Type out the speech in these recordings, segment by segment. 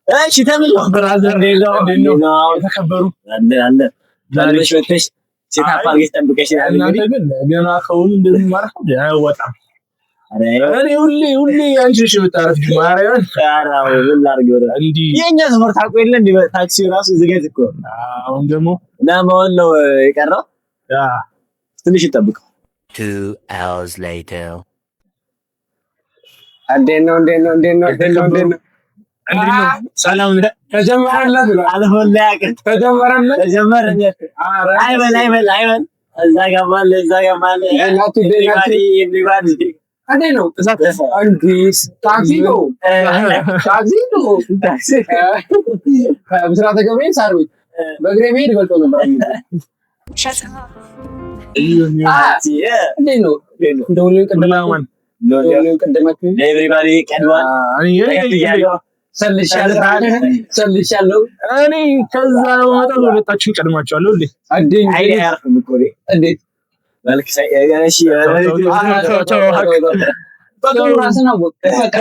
እሺ ተምሎ Brother፣ እንዴት ነው? እንዴት ነው? እንዴት ነው? የተከበሩ አለ አለ ቀድመሽ መጥተሽ set up አድርገሽ ጠብቀሽ። እናንተ ግን ገና ከሆኑ እንደዚህ ማለት አያወጣም። ኧረ እኔ ሁሌ ሁሌ አንቺ ነሽ የምታረፍጂው፣ ማርያምን። ኧረ ምን ላድርግ ብለህ እንዲህ የእኛ ሰፈር ታውቁ የለ እንደ ታክሲው ራሱ ዝገት እኮ። አሁን ደግሞ እና መሆን ነው የቀረው። ትንሽ ይጠብቀው። 2 hours later. እንዴት ነው? እንዴት ነው? እንዴት ነው? እንዴት ነው? እንዴት ነው? እንዴት ነው? ሰላም ነህ? ተጀመረለት ብሏል። አልሆን ያቅት ተጀመረለት። ተጀመረለት። አይበል አይበል አይበል፣ እዛ ጋር አለ፣ እዛ ጋር አለ። እንዴት ናችሁ? እንዴት ናችሁ? Everybody. እንዴት ነው? እንዲህ ታክሲ ነው፣ ታክሲ ነው። ብስራተ ገብርኤል ሳር ቤት በእግሬ መሄድ በልጦ ነበር። እንዴት ነው? እንደ ሁሌው ቀደማችሁ፣ እንደ ሁሌው ቀደማችሁ። Everybody ቀድሟል። ሰልሻለሁ፣ ሰልሻለሁ። እኔ ከዛ በመጣት ሁለታችሁን ቀድማችኋለሁ። ሁሌ እንዴ አይኔ አያርፍም እኮ እኔ። እንዴት መልክ እሺ ራስን አወቅ በቃ።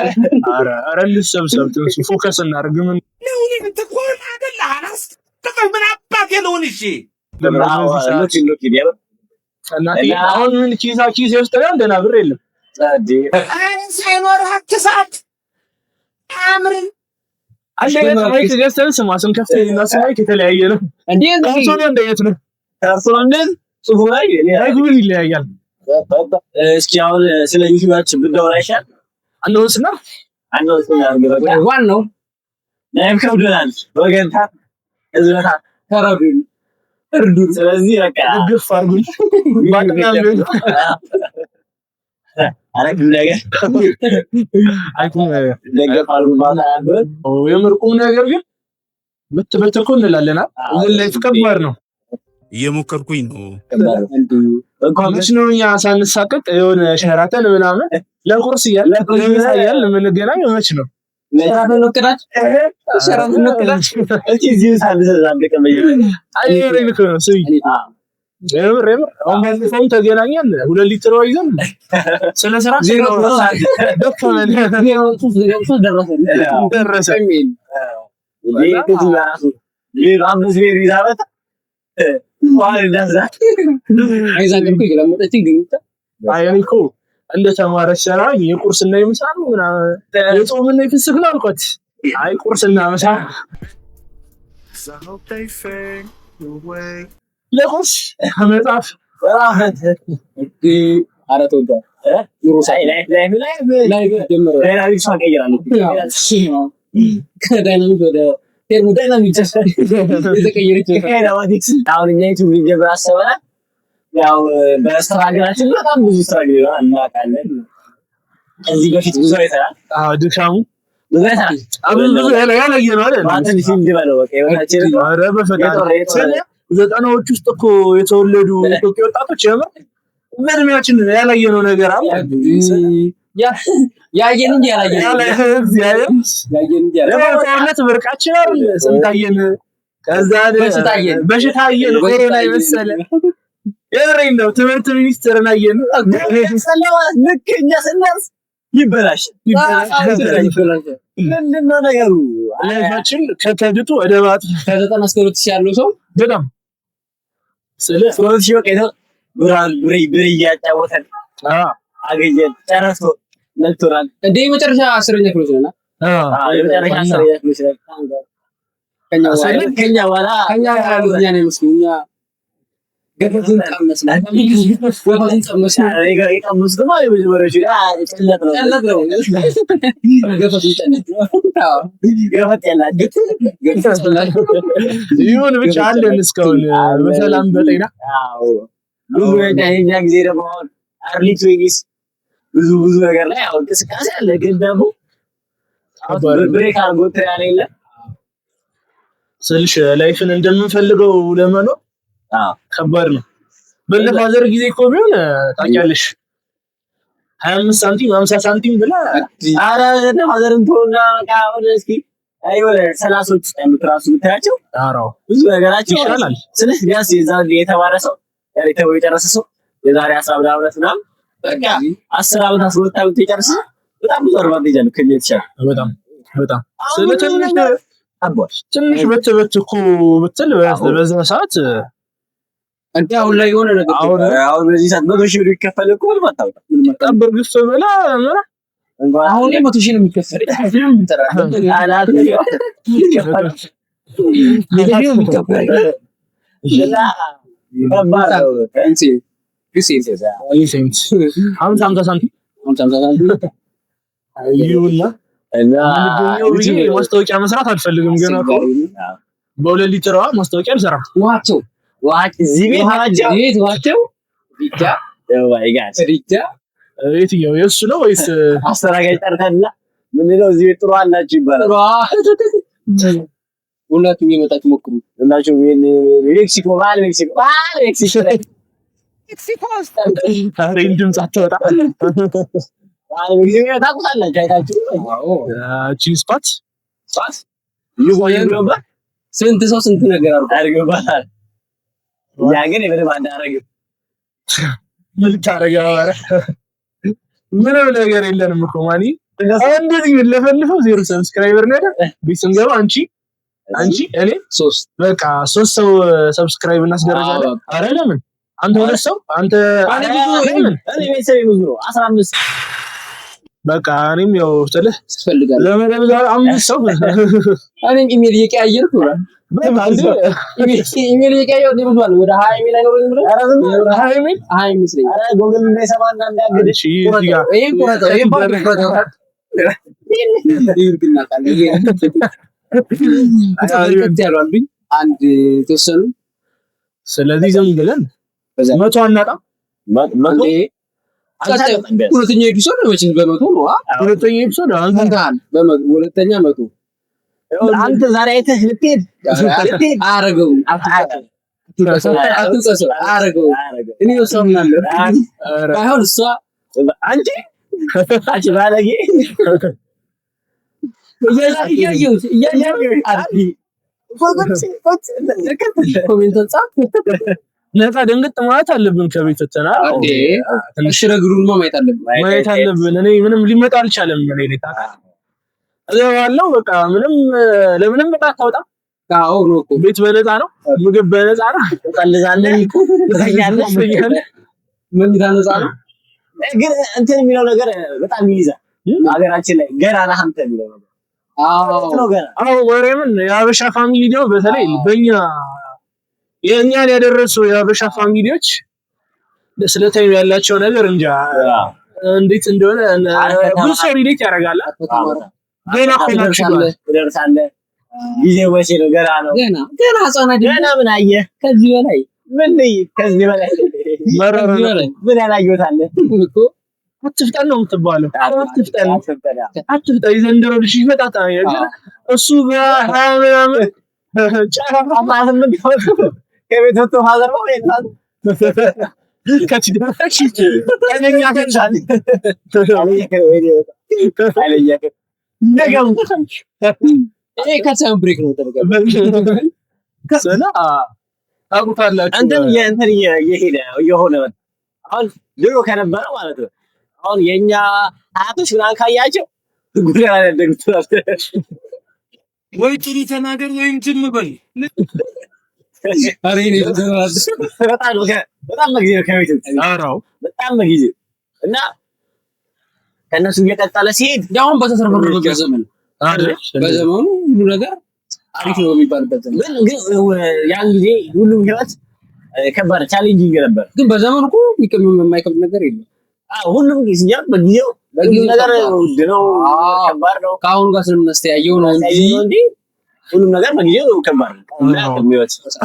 ኧረ ኧረ እንሰብሰብ፣ ትንሱ focus እናድርግ። ምን Look look የምር። እናቴ አሁን ምን ኪሴ ውስጥ ነው ደህና ብር የለም። ሳይኖርህ አትሳቅ አያምርም። አንድ አይነት mic ገዝተን ስማ ስንከፍት እና mic የተለያየ ነው። እንዴ ካርቶኑ አንድ አይነት ነው። ካርቶን እንዴት ጽሁፉ ላይ ግን ይለያያል። እስኪ አሁን ስለ ዩቲዩባችን ብናወራ ይሻል። አንወስና አንወስና በቃ። ዋናው Life ከብዶናል ወገንታ ህዝበታ ተረዱን፣ እርዱን። ስለዚህ በቃ ግፍ አድርጉኝ ባቅና ቢሆን ኧረ ቁም ነገር አይኩም ደገፍ አድርጉ ማታ ያልኩት። የምር ቁም ነገር ግን ብት ብት እኮ እንላለን። ግን life ከባድ ነው። እየሞከርኩኝ ነው። እንኳን መች ነው እኛ ሳንሳቀቅ የሆነ ሸራተን ምናምን ለቁርስ እያለ ለምሳ እያልን የምንገናኘው መች ነው? ሸራተን ነው እቅዳችሁ? ሸራተን ነው እቅዳችሁ? እስኪ እዚሁ ሳንሰጥ አንድ ቀን በየ- አይ የምሬን እኮ ነው። ስሚ የምር የምር አሁን ባለፈውም ተገናኘን 2 ሊትር ውሃ ይዘን ስለ ስራ ደከመን። 0.03 ደረሰ ደረሰ። የሚል እንዴ ከዚህ በራሱ ቤት አምስት ቤት ይዛ መጣ። ውሃ እንዳዛ አይዛን እኮ የገላመጠችኝ ግን ብቻ አይ እኔ እኮ እንደ ተማረች ስራ የቁርስና የምሳ ነው ምናምን የጾምና የፍስክ ነው አልኳት። አይ ቁርስና ምሳ ለቁርስ መጽሐፍ ኧረ ተወዷል። ኑሮ አይ life life life Life ጀመረ። Dynamics ሷን ቀይራለች። ከ dynamic ወደ thermodynamics የተቀየረች Dynamics አሁን እኛ ዩቲዩብ ልንጀምር አስበናል። ያው በ struggle ኣችን በጣም ብዙ struggle ይሆናል እናውቃለን። ከዚህ በፊት ብዙ አይተናል፣ አዎ ድካሙ ብዙ አይተናል። አሁን ብዙ ያላየ ነው አይደል? ማትን ፊልም በለው በቃ ህይወታችን እኮ ኧረ በፈጣሪ የጦር የጦር ስለ 90ዎች ውስጥ እኮ የተወለዱ ኢትዮጵያ ወጣቶች የምር በእድሜያችን ያላየነው ነገር አለ። ያየን እንጂ ያላየን እግዚአብሔር ያየን እንጂ ያላየን ጦርነት ብርቃችን አይደል? ስንታየን ከዛ በሽታ አየን። በሽታ አየን፣ ኮሮና የመሰለ የምሬን ነው። ትምህርት ሚኒስትርን አየን። ልክ እኛ ስናርስ ይበላሽ። ምንድን ነው ነገሩ? Life ኣችን ከተድጡ ወደ ባጡ። ከ90 እስከ 2000 ያለው ሰው በጣም ስለ 2000 በቃ ብርሃን ብሬ ብሬ እያጫወተን አገኘን ጨረሶ ነልቶናል። እንደ የመጨረሻ አስረኛ ክፍሎች ነን። የመጨረሻ አስረኛ ክፍሎች ነን። ከኛ በኋላ ከኛ በኋላ ከኛ በኋላ ያሉት እኛ ነው ይመስሉ እኛ ገፈቱን ቀመስን፣ ገፈቱን ቀመስን። የቀመሱት ደግሞ የመጀመሪያዎቹ ጭለት ነው። ጨለጥ ነው ገፈቱን ጨለጥ። አዎ ገፈት ያላቸው ገፈቱን ጨለጥ። ይሁን ብቻ አለን እስካሁን በሰላም በጤና። አዎ ብዙ የኛ ጊዜ ደግሞ አሁን early twenties ብዙ ብዙ ነገር ላይ ያው እንቅስቃሴ አለ፣ ግን ደግሞ break አድርጎ እንትን ያለ የለም። ስልሽ life ን እንደምንፈልገው ለመኖር ከባድ ነው። በእነ father ጊዜ እኮ ቢሆን ታውቂያለሽ 25 ሳንቲም 50 ሳንቲም ብላ ኧረ እነ father ን ተወና በቃ አሁን እስኪ አይ ወደ 30ዎች ውስጥ ያሉት ራሱ ብታያቸው አራው ብዙ ነገራቸው ይሻላል። ስልህ ቢያንስ የዛን የተማረ ሰው ያ የተማረ የጨረሰ ሰው የዛሬ 10 ምናምን ዓመት ምናምን በቃ 10 ዓመት 12 ዓመት የጨረሰ ሰው በጣም ብዙ advantage አለው ከኛ የተሻለ። በጣም በጣም አሁን ስለ ትንሽ አቧል። ትንሽ በት እኮ ብትል በዛ ሰዓት እንዴ አሁን ላይ የሆነ ነገር አሁን በዚህ ሰዓት 100,000 ብር ይከፈል እኮ ምንም አታውቅም። ጠበር ግፍ ብላ ምራ አሁን ላይ 100,000 ነው የሚከፈል። 50 ሳንቲም ይሁንና ማስታወቂያ መስራት አልፈልግም። ገና እኮ በ2 ሊትር ውሃ ማስታወቂያ አልሰራም። ውሃቸው ውሃቸው የትኛው የእሱ ነው ወይስ አስተናጋጅ ጠርተንላ ምንድነው? እዚህ ቤት ጥሩ አላችሁ ይባላል። ሁላችሁም እየመጣችሁ ሞክሩ። ሁላችሁም ሜክሲኮ ባል ሜክሲኮ ባል ሜክሲኮ ኧረ ድምፅ አታወጣ። ባል ሜክሲኮ ታውቁታላችሁ፣ አይታችሁ። ቺን spot ስንት ሰው ስንት ነገር አድርጎባታል። ያ ግን ምንም አናደርግም። ምን ታደርጊያለሽ? ምንም ነገር የለንም እኮ ማኒ። እንደዚህ ለፈልፈው 0 subscriber ነው አይደል? ቤት ስንገባ አንቺ እኔ 3 በቃ 3 ሰው subscribe እናስደረጋለን። አረ ለምን አንተ 2 ሰው አንተ እኔ ቤተሰቤ ብዙ ነው 15 በቃ እኔም ያው ትልህ ትፈልጋለህ ለምን 5 ሰው እኔም ኢሜል እየቀያየርኩ ነው። ኢሜል እየቀያየርኩ ነው ብዙ አለ ወደ 20 ኢሜል አይኖረኝም ብለህ 20 ኢሜል 20 ይመስለኛል። አረ ጎግል እንዳይሰማና እንዳያግድሽ ይሄን ቁረጠው፣ ይሄን ቁረጠው። አንድ የተወሰኑ። ስለዚህ ዝም ብለን 100 አናጣም። ሁለተኛ episode መቼም በ100 ነው። ሁለተኛ episode ሁለተኛ 100 አንተ ዛሬ አይተህ ልትሄድ አያረገውም። አትንጸሰው፣ አያረገውም። እኔ እሷ ምናለሁ ባይሆን እሷ አንቺ ባለጌ ነፃ ደንግጥ ማለት አለብን። ከቤት ወተና ትንሽ ረግሩንማ ማየት አለብን። እኔ ምንም ሊመጣ አልቻለም። እኔ እገባለሁ በቃ ምንም ለምንም በቃ አታወጣም። አዎ ነው እኮ ቤት በነፃ ነው፣ ምግብ በነፃ ነው። ትቀልዛለህ፣ ትተኛለህ፣ መኝታ ነፃ ነው። ግን እንትን የሚለው ነገር በጣም ይይዛል። ሀገራችን ላይ ገና ነህ አንተ የሚለው ነገር አዎ ወሬምን የሀበሻ family ደግሞ በተለይ በእኛ የእኛን ያደረሱ የሀበሻ family ዎች ስለ time ያላቸው ነገር እንጃ እንዴት እንደሆነ ብዙ ሰው relate ያደርጋል። ገና እኮ ትደርሳለህ፣ ጊዜው መቼ ነው? ገና ነው፣ ገና ህፃን አይደለም። ገና ምን አየህ? ከዚህ በላይ ምን ከዚህ በላይ ምን ያላየሁት አለ እኮ። አትፍጠን ነው የምትባለው። አትፍጠን አትፍጠን። የዘንድሮ ልጅ ይመጣጣ እሱ በሀያ ምናምን ከቤት ወጥቶ father ነው ከ time break ነው ታውቁታላችሁ። እንትን እንትን እየሄደ እየሆነ አሁን ድሮ ከነበረው ማለት ነው። አሁን የኛ አያቶች ምናምን ካያቸው ጎዳና ላይ ያደጉት ወይ ጥሪ ተናገር ወይም ዝም በል። በጣም በጊዜ ነው ከቤት በጣም በጊዜ እና ከእነሱ እየቀጠለ ሲሄድ አሁን በተትረፈረፈበት ዘመን በዘመኑ ሁሉ ነገር አሪፍ ነው የሚባልበት ዘመን ግን ያን ጊዜ ሁሉም ህይወት ከባድ challenging ነበር። ግን በዘመኑ እኮ የማይከብድ ነገር የለም። ሁሉም ጊዜ በጊዜው ሁሉም ነገር ውድ ነው፣ ከባድ ነው። ከአሁኑ ጋር ስለምናስተያየው ነው እንጂ ሁሉም ነገር በጊዜው ከባድ ነው።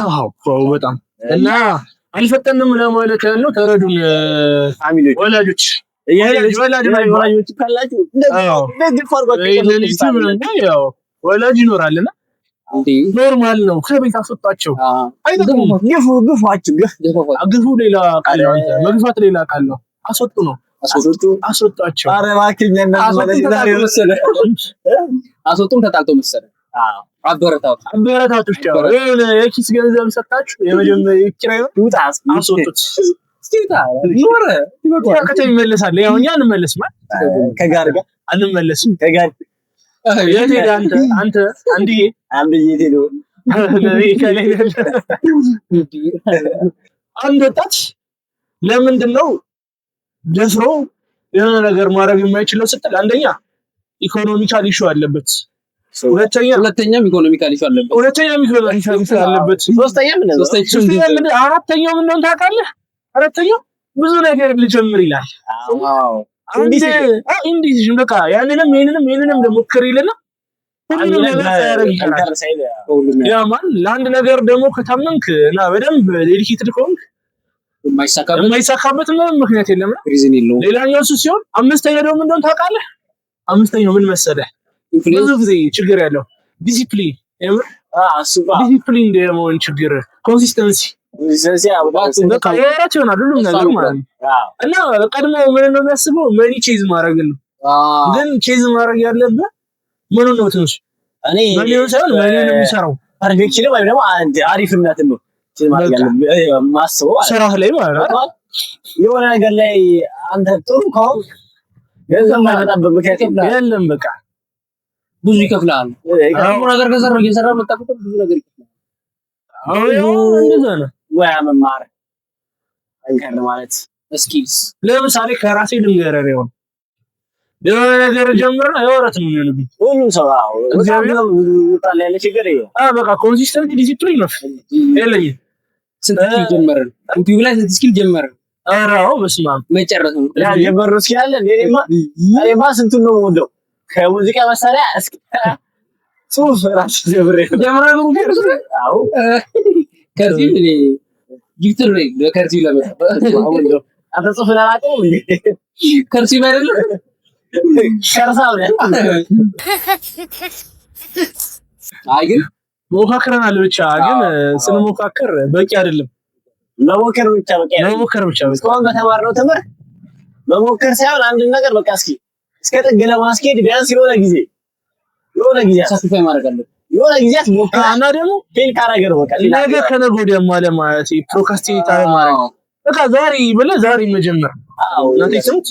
አዎ በጣም እና አልፈጠንም ለማለት ያህል ነው። ተረዱን family ዎች፣ ወላጆች ወላጆች ካላችሁ ወላጅ ይኖራልና normal ነው። ከቤት አስወጣቸው። አይጠቅሙም። ግፉ ግፏችሁ ግፉ ሌላ ቃል ነው። መግፋት ሌላ ቃል ነው። አስወጡ ነው። አስወጣቸው። ኧረ እባክህ አስወጡም ተጣልቶ መሰለህ። አበረታቱ አበረታቱ። የኪስ ገንዘብ ሰጣችሁ የመጀመሪያ ኪራይ ይውጣ፣ አስወጡት። ኖረ ከተማ ይመለሳል። ያው እኛ አንመለስም፣ ከጋር ጋር አንመለስም። ከጋር የት ሄደህ አንተ አንተ አንድዬ አንድዬ የት ሄደው? አንድ ወጣት ለምንድን ነው ደፍሮ የሆነ ነገር ማድረግ የማይችለው ስትል፣ አንደኛ economical issue አለበት። ሁለተኛም economical issue አለበት። ሁለተኛም economical issue አለበት። ሶስተኛም እንደዛው። ሶስተኛ ምንድን አራተኛው ምን እንደሆነ ታውቃለህ? አራተኛው ብዙ ነገር ልጀምር ይላል። አዎ አንድ indecision፣ በቃ ያንንም ይሄንንም ይሄንንም ልሞክር ይልና ሁሉንም ነገር ሳያደርግ ይቀራል። ያ ማለት ለአንድ ነገር ደግሞ ከታመንክ እና በደንብ dedicated ከሆንክ የማይሳካበት ምንም ምክንያት የለም። Reason የለውም። ሌላኛው እሱ ሲሆን አምስተኛው ደግሞ ምን እንደሆነ ታውቃለህ? አምስተኛው ምን መሰለህ? ብዙ ጊዜ ችግር ያለው ዲሲፕሊን፣ የምር ዲሲፕሊን የመሆን ችግር፣ consistency፣ በቃ የራት ይሆናል ሁሉም ነገር ማለት ነው። እና ቀድሞ ምን ነው የሚያስበው? Money chase ማድረግ ነው። ግን chase ማድረግ ያለብህ ምኑ ነው? ትንሽ እኔ money ውን ሳይሆን money ውን የሚሰራው Perfection ወይም ደግሞ አንድ አሪፍነትን ነው chase ማድረግ ያለብህ የማስበው ማለት ነው። ስራህ ላይ ማለት ነው። የሆነ ነገር ላይ አንተ ጥሩ ከሆንክ ገንዘብ የማይመጣበት ምክንያት የለም። የለም በቃ። ብዙ ይከፍልሃል። ጥሩ ነገር ከሰራ እየሰራ መጣ ቁጥር ብዙ ነገር ይከፍልሃል። አሁን እንደዛ ነው። ሙያ መማር፣ ጠንከር ማለት። Skills። ለምሳሌ ከራሴ ልንገርህ፣ ይሆን የሆነ ነገር ጀምርና የወረት ነው የሚሆንብኝ። ሁሉም ሰው አዎ፣ በጣም እግዚአብሔር ብዙ ወጣት ላይ ያለ ችግር ይሄ ነው። በቃ consistent discipline ነው የለኝም። ስንት skill ጀመርን? ዩቲዩብ ላይ ስንት skill ጀመርን? ኧረ አዎ በስመ አብ። መጨረስ ነው። ያ ጀመሩ እስኪ አለ እንዴ? እኔማ ስንቱን ነው የምወደው፣ ከሙዚቃ መሳሪያ እስከ ጽሁፍ ራሱ ጀምሬ ነው። ጀምረን ነው። አዎ። ከዚህ እኔ gifter ነኝ በ cursive ለመጻፍ። አሁን እንደው አንተ ጽሁፍን አላውቀውም እንዴ? Cursive አይደለም? ከርሳም ነህ። አይ ግን ሞካክረናል ብቻ ግን ስንሞካከር በቂ አይደለም። መሞከር ብቻ በቂ አይደለም። መሞከር ብቻ በቂ እስካሁን በተማርነው ትምህርት መሞከር ሳይሆን አንድን ነገር በቃ እስኪ እስከ ጥግ ለማስኬድ ቢያንስ የሆነ ጊዜ Sacrifice ማድረግ አለብን። የሆነ ጊዜያት ሞክረህ እና ደግሞ Fail ካደረገ ነው በቃ ሌላ ነገ ከነገ ወዲያ ማለት procrastinate አለማድረግ፣ በቃ ዛሬ ብለህ ዛሬ መጀመር። አዎ። እናቴ ስሙት፣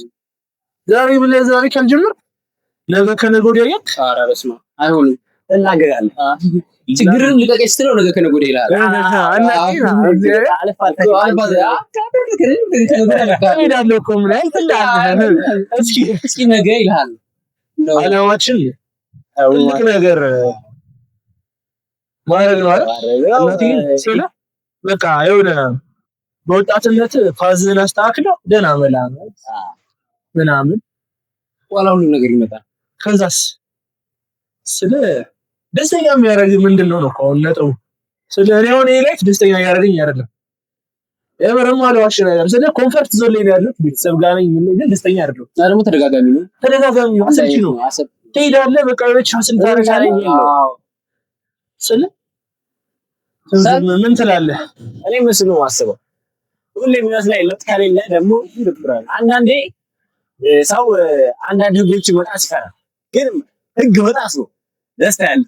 ዛሬ ብለህ ዛሬ ካልጀመርክ ነገ ከነገ ወዲያ እያልክ ኧረ በስመ አብ አይሆንም። ትላገጋለህ። ችግርን ልቀቀኝ ስትለው ነገ ከነገ ወዲያ ይልሃል። አለፍ እሄዳለሁ እኮ ምን ያህል ትላለህ? እስኪ እስኪ ነገ ይልሃል። አላማችን ትልቅ ነገር ማድረግ ነው አይደል? እናቴ ስለ በቃ የሆነ በወጣትነት path ን አስተካክለው ደህና መላ ምናምን ኋላ ሁሉም ነገር ይመጣል። ከዛስ ስለ ደስተኛ የሚያደርግ ምንድን ነው ነው እኮ አሁን ነጥቡ። ስለ እኔ አሁን ይሄ life ደስተኛ እያደረገኝ አይደለም። የምርም አልዋሽ ነገር ስለ comfort zone ላይ ነው ያለሁት። ቤተሰብ ጋር ነኝ፣ ምን ግን ደስተኛ አይደለሁም። እና ደግሞ ተደጋጋሚ ነው። ተደጋጋሚ ነው፣ አሰልቺ ነው። ትሄዳለህ፣ በቃ የሆነች hustle ታደርጋለህ። ስለ ምን ትላለህ? እኔ ምስሉ ነው የማስበው። ሁሌ የሚመስለኝ ለውጥ ከሌለ ደግሞ ይደብራል። አንዳንዴ ሰው አንዳንድ ህጎች መጣስ ይፈራል። ግን ህግ መጣስ ነው ደስታ ያለ።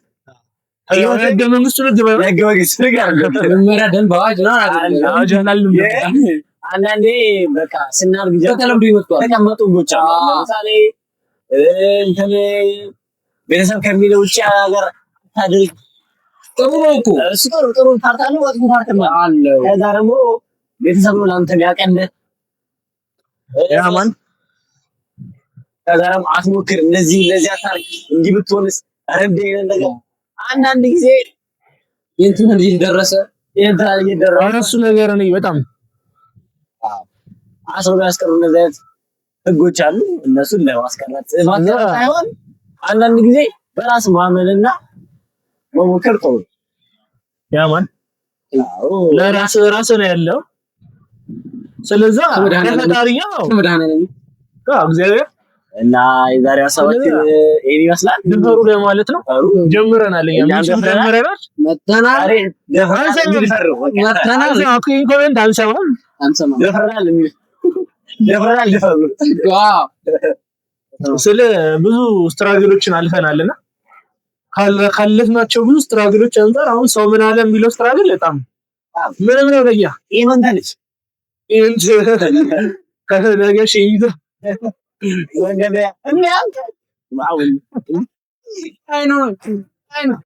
ህገ መንግስቱን ህግ ባይሆን ህገ መንግስት ህግ አይደለም። መመሪያ፣ ደንብ፣ አዋጅ ነው አይደለም። አዋጅ አላልንም። አንዳንዴ በቃ ስናድግ በተለምዶ ይመጣል። የተቀመጡ ህጎች አሉ። ለምሳሌ እንትን ቤተሰብ ከሚለው ውጭ ሀገር አታድርግ። ጥሩ ነው እኮ። እሱ ጥሩ ጥሩ part አለው፣ መጥፎ part ም አለው። ከዛ ደግሞ ቤተሰብ ነው ለአንተ የሚያቀልህ። ያ ማን ከዛ ደግሞ አትሞክር፣ እንደዚህ እንደዚህ አታርግ፣ እንዲህ ብትሆንስ፣ ኧረ እንዲህ አይነት ነገር አንዳንድ ጊዜ የእንትና ልጅ ደረሰ። የእንትና ልጅ ደረሰ። ኧረ እሱ ነገር እኔ በጣም አስሮ የሚያስቀሩ እነዚህ አይነት ህጎች አሉ። እነሱን ለማስቀረት ማስቀረት ሳይሆን አንዳንድ ጊዜ በራስ ማመንና መሞከር ጥሩ ነው። ያ ማን ለራስ ራስ ነው ያለው። ስለዛ ከፈጣሪ ጋር ከመድኃኒዓለም እግዚአብሔር እና የዛሬ ሀሳባችን ይሄን ይመስላል። ድፈሩ ለማለት ነው። ጀምረናል፣ እኛ ጀምረናል፣ መተናል፣ ዛሬ ደፍረናል የሚል ፈሩ መተናል። Comment አንሰማም፣ አንሰማም። ደፍረናል የሚል ደፍረናል፣ ድፈሩ። ስለ ብዙ struggle ኦችን አልፈናልና ካለፍናቸው ብዙ struggle ኦች አንፃር አሁን ሰው ምን አለ የሚለው struggle በጣም ምንም ነው ለኛ። ኢቨንት አለች። ኢቨንት ከነገ ሸይቶ ወንገደ እና I know, I know.